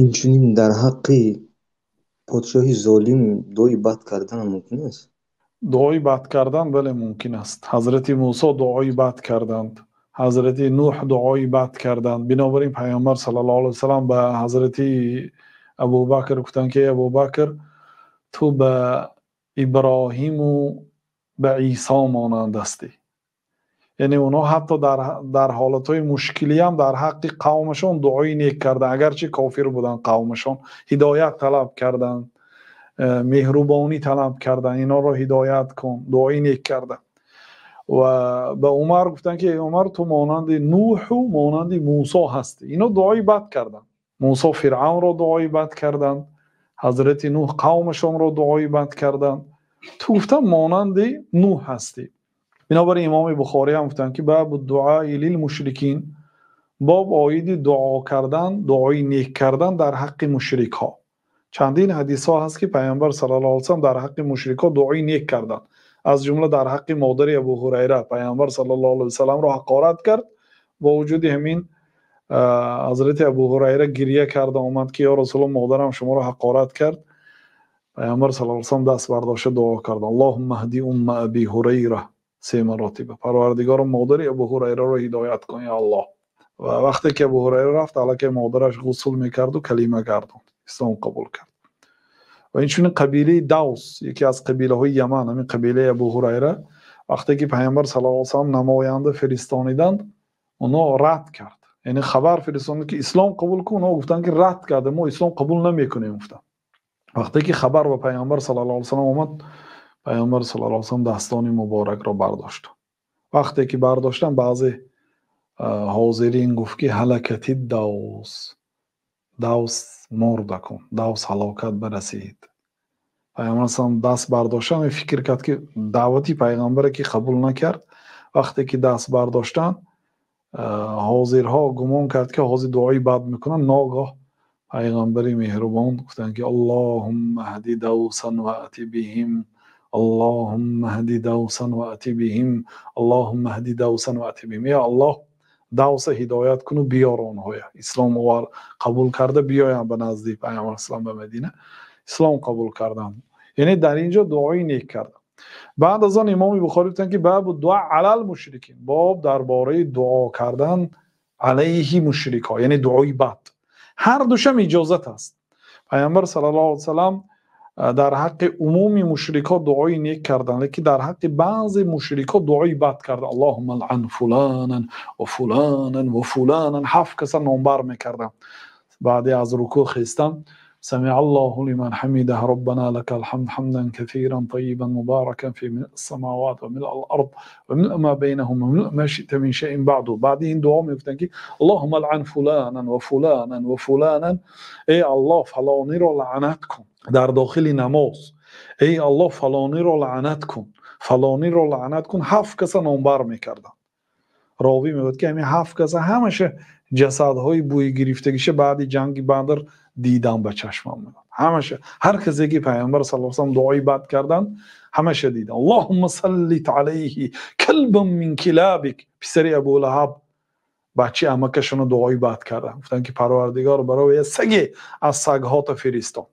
Инчунин дар ҳаққи подшоҳи золим дуои бад кардан мумкин аст? Дуои бад кардан, бале, мумкин аст. Ҳазрати Мусо дуои бад карданд, Ҳазрати Нӯҳ дуои бад карданд. Бинобар ин Паёмбар саллаллоҳу алайҳи васаллам ба Ҳазрати Абӯбакр гуфтанд, ки Абӯбакр, ту ба Иброҳим ва ба Исо монанд ҳастӣ. Яъне онҳо ҳатто дар ҳолатҳои мушкилӣ ҳам дар ҳаққи қавмашон дуои нек карданд, агарчи кофир буданд қавмашон, ҳидоят талаб карданд, меҳрубонӣ талаб карданд, инҳоро ҳидоят кун, дуои нек карданд. Ва ба Умар гуфтанд, ки эй Умар, ту монанди Нӯҳ ва монанди Мусо ҳастӣ. Инҳо дуои бад карданд. Мусо Фиръавнро дуои бад карданд, Ҳазрати Нӯҳ қавмашонро дуои бад карданд. Ту гуфтанд монанди Нӯҳ ҳастӣ. Бинобар ин Имом Бухорӣ ҳам гуфтанд, ки бобу-д-дуои лил-мушрикин, боб оиди дуо кардан, дуои нек кардан дар ҳаққи мушрикҳо. Чандин ҳадисҳо ҳаст, ки Паёмбар саллаллоҳу алайҳи васаллам дар ҳаққи мушрикҳо дуои нек карданд. Аз ҷумла дар ҳаққи модари Абӯ Ҳурайра Паёмбар саллаллоҳу алайҳи васалламро ҳақорат кард. Бо вуҷуди ҳамин Ҳазрати Абӯ Ҳурайра гиря карда омад, ки ё Расулуллоҳ, модарам шуморо ҳақорат кард. Паёмбар саллаллоҳу алайҳи васаллам даст бардошта дуо кард: Аллоҳумма ҳди умма Аби Ҳурайра, се маротиба. Парвардигоро, модари Абӯ Ҳурайраро ҳидоят кун, ё Аллоҳ. Ва вақте ки Абӯ Ҳурайра рафт, аллакай модараш ғусл мекард ва калима гардонд, ислом қабул кард. Ва инчунин қабилаи Давс, яке аз қабилаҳои Яман, ҳамин қабилаи Абӯ Ҳурайра, вақте ки Паёмбар саллаллоҳу алайҳи васаллам намоянда фиристониданд, онҳо рад кард. Яъне хабар фиристонд, ки ислом қабул кун, онҳо гуфтанд, ки рад карда, мо ислом қабул намекунем, гуфтанд. Вақте ки хабар ба Паёмбар саллаллоҳу алайҳи васаллам омад, Паёмбар саллаллоҳу алайҳи васаллам дастони муборакро бардошт. Вақте ки бардоштанд, баъзе ҳозирин гуфт, ки ҳалакати Давс, Давс мурда кун, Давс ҳалокат барасид. Паёмбар саллаллоҳу даст бардоштанд, фикр кард, ки даъвати паёмбаре ки қабул накард. Вақте ки даст бардоштанд, ҳозирҳо гумон кард, ки ҳозир дуои бад мекунанд. Ногоҳ паёмбари меҳрубон гуфтанд, ки Аллоҳумма ҳди давсан ваъти биҳим, Аллоҳумма ҳди давсан ваъти биҳим, Аллоҳумма ҳди давсан ваъти биҳим. Ё Аллоҳ, Давса ҳидоят куну биёр онҳоя, ислом қабул карда биёянд ба назди Паёмбар саллаллоҳу ба Мадина. Ислом қабул карданд, яъне дар инҷо дуои нек карданд. Баъд аз он Имоми Бухорӣ гуфтанд, ки бобу дуо алал мушрикин, боб дар бораи дуо кардан алайҳи мушрикҳо, яъне дуои бад. Ҳар душам иҷозат аст. Паёмбар саллаллоҳу алайҳи васаллам дар ҳаққи умуми мушрикҳо дуои нек карданд, лекин дар ҳаққи баъзе мушрикҳо дуои бад карданд. Аллоҳумма лъан фуланан ва фуланан ва фуланан, ҳафт каса номбар мекарданд. Баъде аз рукӯъ хестан: سمع الله لمن حمده، ربنا لك الحمد حمدا كثيرا طيبا مباركا في ملء السماوات وملء الأرض وملء ما بينهما وملء ما شئت من شيء بعد. بعد این دعا میگفتن که اللهم لعن فلانا وفلانا وفلانا، ای الله فلانی رو لعنت کن در داخل نماز، ای الله فلانی رو لعنت کن، فلانی رو لعنت کن. هفت کس نامبر میکردن. راوی میگفت که همین هفت کس همشه ҷасадҳои бӯи гирифтагиша баъди ҷанги Бадр дидам ба чашмам. Ҳамаша, ҳар касе ки Паёмбар саллаллоҳу алайҳи васаллам дуои бад карданд, ҳамаша дидам. Аллоҳумма саллит алайҳи калбан мин килабик. Писари Абу Лаҳаб, бачаи амакашонро дуои бад карданд, гуфтанд, ки Парвардигор, барои саге аз сагҳота фиристон.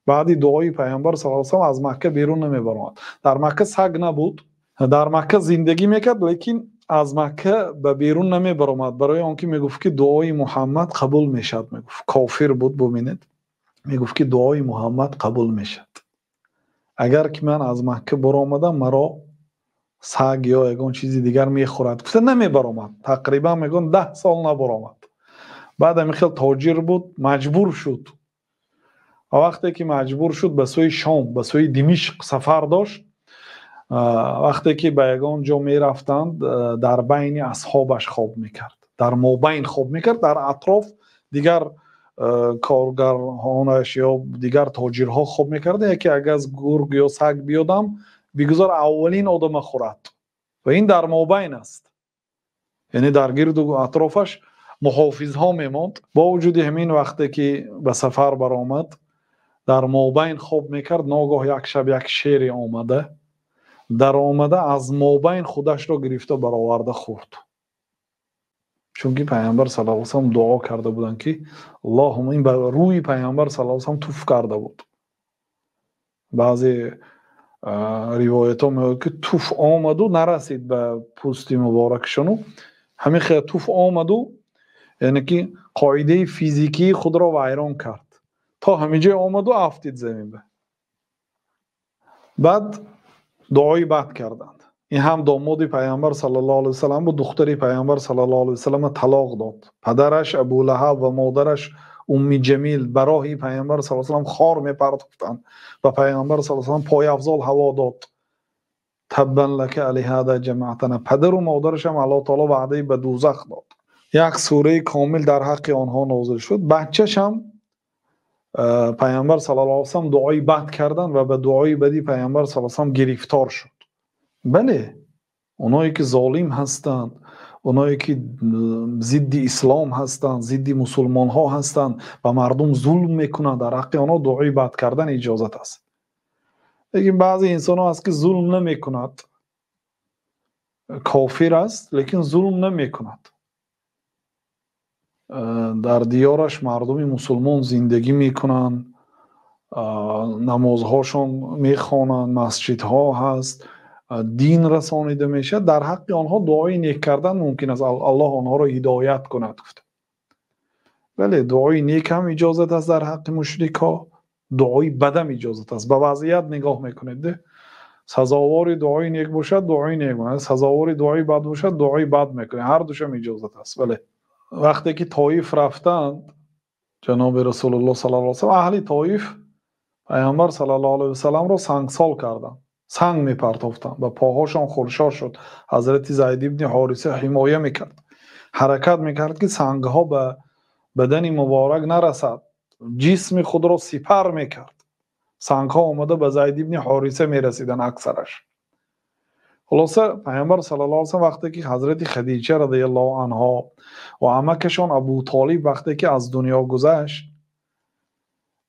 Баъди дуои Паёмбар саллаллоҳу алайҳи васаллам аз Макка берун намебаромад. Дар Макка саг набуд, дар Макка зиндагӣ мекард, лекин аз Макка ба берун намебаромад, барои он ки мегуфт, ки дуои Муҳаммад қабул мешавад. Мегуфт, кофир буд, бубинед, мегуфт, ки дуои Муҳаммад қабул мешавад, агар ки ман аз Макка баромадам, маро саг ё ягон чизи дигар мехӯрад, гуфта намебаромад. Тақрибан мегӯянд, 10 сол набаромад. Баъд ҳамин хел тоҷир буд, маҷбур шуд. Ва вақте ки маҷбур шуд, ба сӯи Шом, ба сӯи Димишқ сафар дошт. Вақте ки ба ягон ҷо мерафтанд, дар байни асҳобаш хоб мекард, дар мобайн хоб мекард, дар атроф дигар коргарҳонаш ё дигар тоҷирҳо хоб мекарда. Яке агар аз гург ё саг биёдам, бигузор аввалин одама хӯрад. Ва ин дар мобайн аст, яъне дар гирду атрофаш муҳофизҳо мемонд. Бо вуҷуди ҳамин, вақте ки ба сафар баромад, дар мобайн хоб мекард. Ногоҳ як шаб як шере омада даромада, аз мобайн худашро гирифта бароварда хӯрд. Чунки Пайғамбар саллаллоҳу алайҳи васаллам дуо карда буданд, ки Аллоҳумма, ин ба рӯи Пайғамбар саллаллоҳу алайҳи васаллам туф карда буд. Баъзе ривоятҳо меояд, ки туф омаду нарасид ба пӯсти муборакшону, ҳамин хел туф омаду, яъне ки қоидаи физикии худро вайрон кард, то ҳамин ҷой омаду афтид замин. Баъд дуои бад карданд. Ин ҳам домоди Пайғамбар саллаллоҳу алайҳи васаллам буд, духтари Пайғамбар саллаллоҳу алайҳи васаллам талоқ дод. Падараш Абу Лаҳаб ва модараш Умми Ҷамил ба роҳи Пайғамбар саллаллоҳу алайҳи васаллам хор мепартофтанд ва Пайғамбар саллаллоҳу алайҳи васаллам пойафзол ҳаво дод. Таббан лака алиҳада ҷамаатана. Падару модараш ҳам Аллоҳ таоло ваъдаи ба дӯзах дод. Як сураи комил дар ҳаққи онҳо нозил шуд. Баччаш ҳам Пайғамбар саллаллоҳу алайҳи васаллам дуои бад карданд ва ба дуои бади Пайғамбар саллаллоҳу алайҳи васаллам гирифтор шуд. Бале, оное ки золим ҳастанд, оное ки зидди ислом ҳастанд, зидди мусулмонҳо ҳастанд, ба мардум зулм мекунанд, дар ҳаққи онҳо дуои бад кардан иҷозат аст. Лекин баъзе инсонҳо ҳаст, ки зулм намекунад, кофир аст, лекин зулм намекунад. Дар диёраш мардуми мусулмон зиндагӣ мекунанд, намозҳошон мехонанд, масҷидҳо ҳаст, дин расонида мешавад, дар ҳаққи онҳо дуои нек кардан мумкин аст. Аллоҳ онҳоро ҳидоят кунад, гуфта. Бале, дуои нек ҳам иҷозат аст дар ҳаққи мушрикҳо, дуои бадам иҷозат аст. Ба вазъият нигоҳ мекунед. Сазовори дуои нек бошад, дуои нек мекунед, сазовори дуои бад бошад, дуои бад мекунед. Ҳар душам иҷозат аст. Бале, вақте ки Тоиф рафтанд, ҷаноби Расулуллоҳ саллаллоҳу алайҳи васаллам, аҳли Тоиф Пайғамбар саллаллоҳу алайҳи васалламро сангсол карданд, санг мепартофтанд, ба поҳошон хуршор шуд. Ҳазрати Зайд ибни Ҳориса ҳимоя мекард, ҳаракат мекард, ки сангҳо ба бадани муборак нарасад, ҷисми худро сипар мекард. Сангҳо омада ба Зайд ибни Ҳориса мерасиданд аксараш. Хулоса, Пайғамбар саллаллоҳу алайҳи васаллам вақте ки ҳазрати Хадича радиаллоҳу анҳо ва амакашон Абу Толиб вақте ки аз дунё гузашт,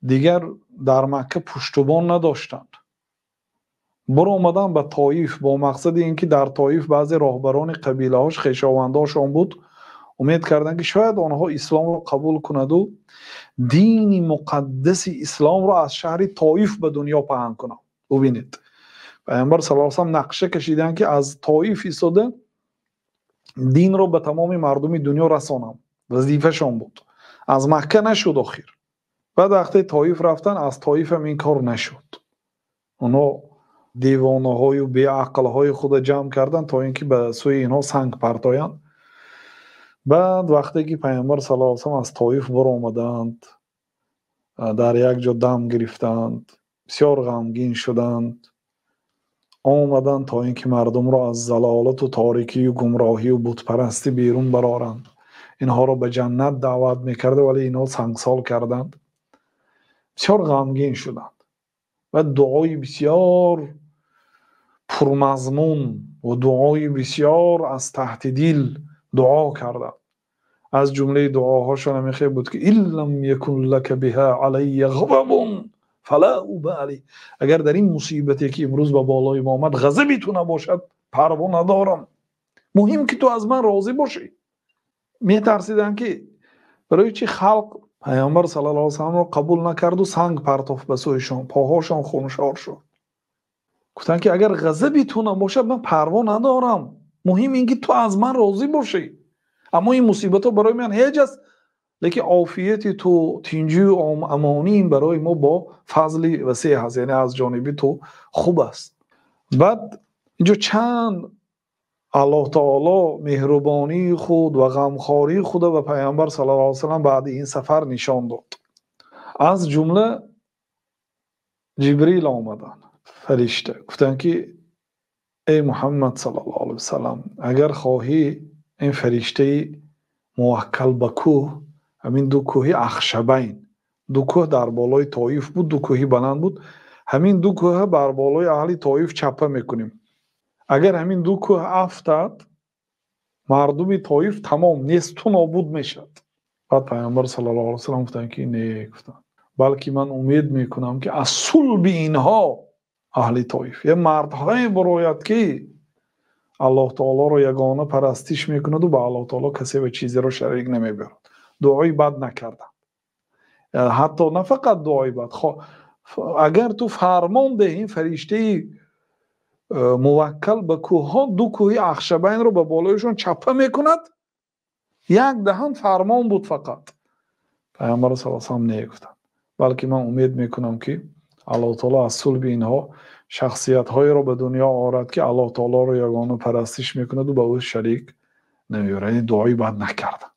дигар дар Макка пуштубон надоштанд. Баромаданд ба Тоиф бо мақсади ин ки дар Тоиф баъзе роҳбарони қабилаҳош, хешовандошон буд. Умед карданд, ки шояд онҳо исломро қабул кунаду дини муқаддаси исломро аз шаҳри Тоиф ба дунё паҳн кунанд. Бубинед, Пайғамбар саллаллоҳу алайҳи васаллам нақша кашиданд, ки аз Тоиф истода динро ба тамоми мардуми дунё расонам. Вазифашон буд. Аз Макка нашуд охир. Баъд вақте Тоиф рафтан, аз Тоиф ҳам ин кор нашуд. Онҳо девонаҳою беақлҳои худро ҷамъ карданд, то ин ки ба сӯи инҳо санг партоянд. Баъд вақте ки Пайғамбар саллаллоҳу алайҳи васаллам аз Тоиф баромаданд, дар як ҷо дам гирифтанд, бисёр ғамгин шуданд, омаданд то ин ки мардумро аз залолату торикию гумроҳию бутпарастӣ берун бароранд. Инҳоро ба ҷаннат даъват мекарда, вале инҳо сангсол карданд. Бисёр ғамгин шуданд ва дуои бисёр пурмазмун ва дуои бисёр аз таҳти дил дуо карданд. Аз ҷумлаи дуоҳошон ҳамин буд, ки ин лам якун лака биҳа алайя ғадабун фала убали. Агар дар ин мусибате ки имрӯз ба болои мо омад ғазаби ту набошад, парво надорам, муҳим ки ту аз ман розӣ бошӣ. Метарсиданд, ки барои чи халқ Пайғамбар саллаллоҳу алайҳи васалламро қабул накарду санг партофт ба сӯишон, поҳошон хуншор шуд. Гуфтанд, ки агар ғазаби ту набошад, ман парво надорам, муҳим ин ки ту аз ман розӣ бошӣ. Аммо ин мусибатҳо барои ман ҳеҷ аст, лекин офияти ту, тинҷию амонӣ ин барои мо бо фазли васеъ ҳаст, яъне аз ҷониби ту хуб аст. Баъд инҷо чанд Аллоҳ таоло меҳрубонии худ ва ғамхории худро ба Пайғамбар саллаллоҳу алайҳи васаллам баъди ин сафар нишон дод. Аз ҷумла Ҷибрил омаданд, фаришта, гуфтанд, ки эй Муҳаммад саллаллоҳу алайҳи васаллам, агар хоҳӣ, ин фариштаи муваккал ба кӯҳ, ҳамин ду кӯҳи Ахшабайн, ду кӯҳ дар болои Тоиф буд, ду кӯҳи баланд буд, ҳамин ду кӯҳа бар болои аҳли Тоиф чапа мекунем. Агар ҳамин ду кӯҳ афтад, мардуми Тоиф тамом несту нобуд мешавад. Баъд Пайғамбар саллаллоҳу алайҳи васаллам гуфтанд, ки не, гуфтанд, балки ман умед мекунам, ки аз сулби инҳо, аҳли Тоиф, як мардҳое барояд, ки Аллоҳ таолоро ягона парастиш мекунаду ба Аллоҳ таоло касе ва чизеро шарик намебарад. Дуои бад накарданд, ҳатто на фақат дуои бад. Агар ту фармон деҳӣ, фариштаи муваккал ба кӯҳҳо ду кӯҳи Ахшабайнро ба болояшон чаппа мекунад. Як даҳан фармон буд фақат. Пайғамбар саллаллоҳу алайҳи васаллам не гуфтанд, балки ман умед мекунам, ки Аллоҳ таоло аз сулби инҳо шахсиятҳоеро ба дунё орад, ки Аллоҳ таолоро ягона парастиш мекунаду ба ӯ шарик намеорад. Яъне дуои бад накарданд.